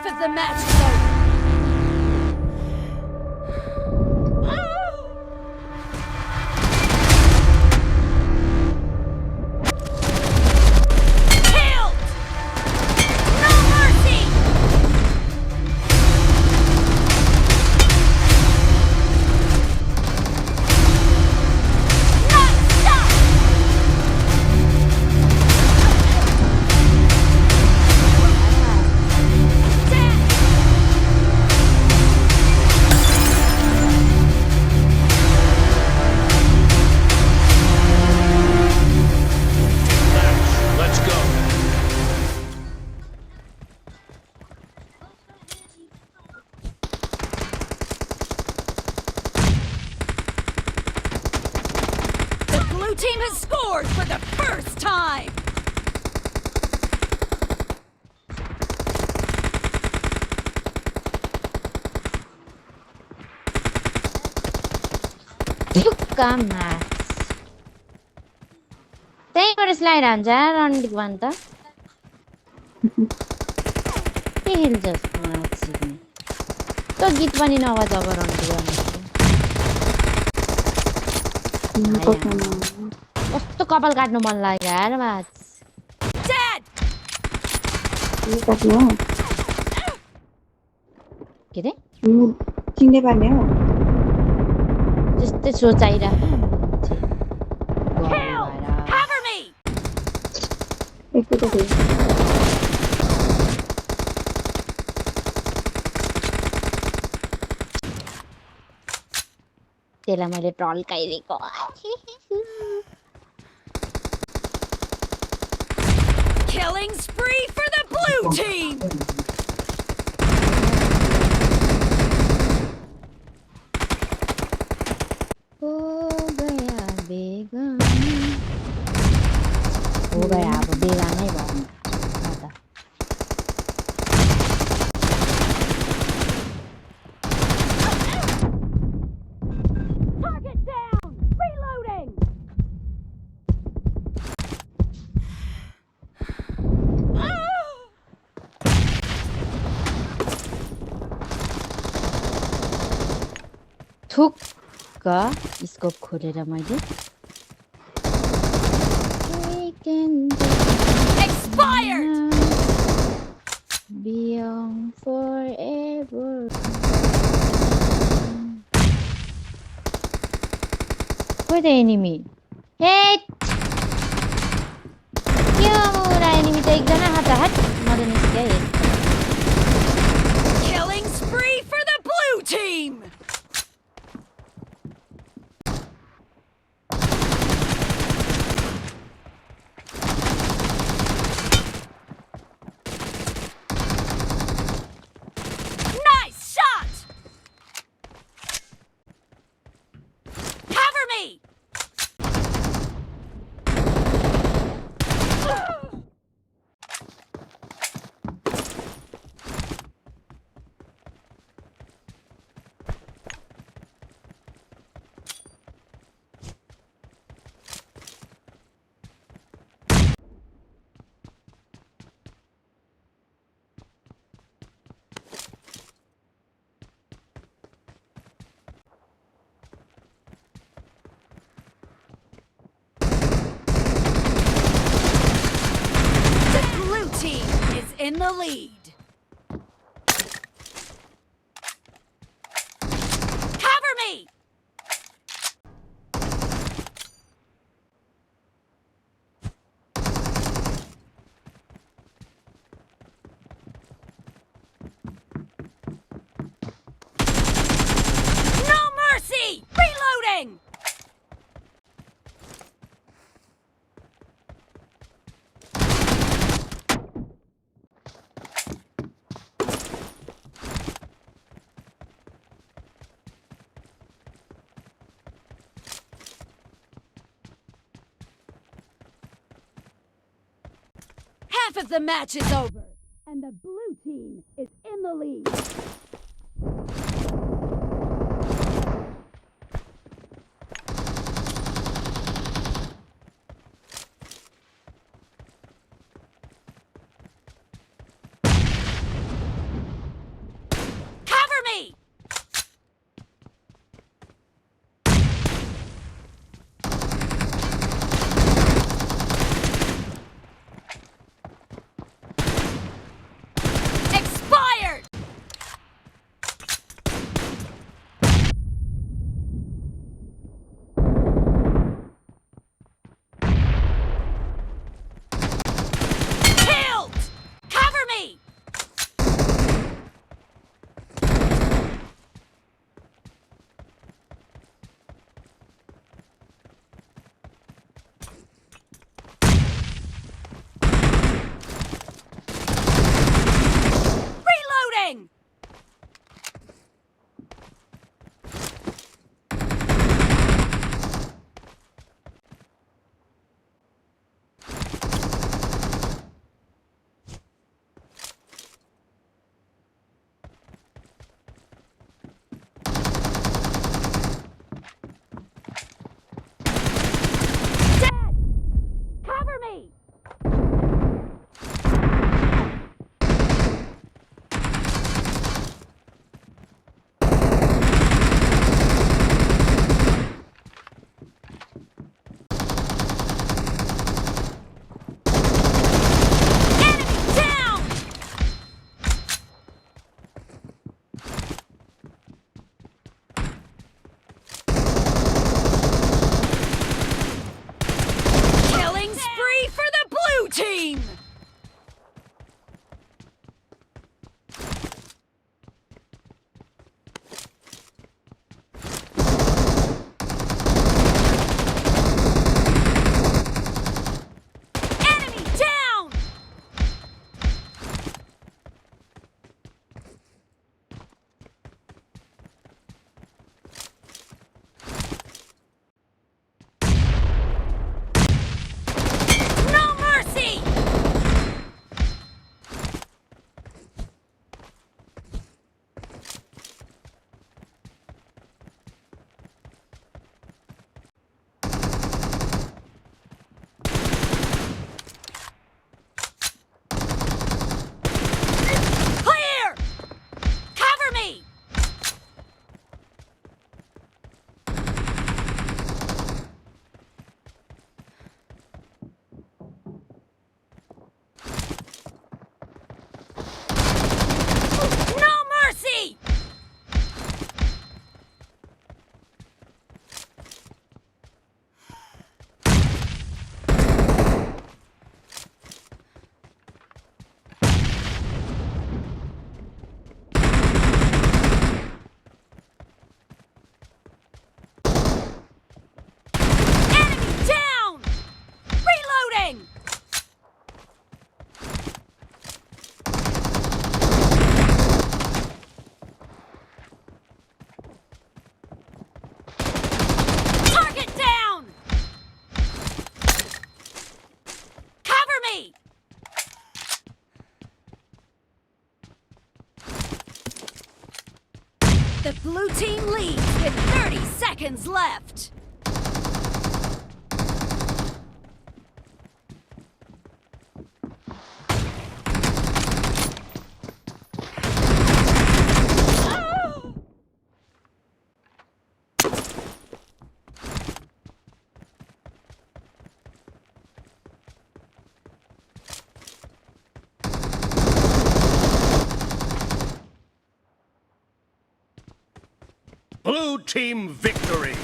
Half of the match is over. Killed! No mercy! Nice shot! Let's go. The blue team has scored for the first time! Mas. त्यहीँबाट slide हान्छ रन्डिक भन् त के खेल्छस् त्यो गीत पनि नबजा अब रन्डिक कस्तो कपाल काट्नु मन लाग्यो यार बाज Dead! के रे चिन्ने पर्ने हो त्यस्तै सोचाइराख Kill! Cover me! एकपल्ट थियो त्यसलाई मैले टल्काइदिएको Killing spree for the blue team! हो गया बेगाना हो गया अब बेगानै भयो म त Target down! Reloading! थुक्क स्कोप खोलेर मैले Expired! Beyond forever Where the enemy? Hey! एउटा enemy त एकजना हात मरे निस्क्यो Killing spree for the blue team! Nice shot! Cover me! In the lead. Cover me! No mercy! Reloading! Half of the match is over, and the blue team is in the lead. The blue team leads with 30 seconds left. Blue team victory!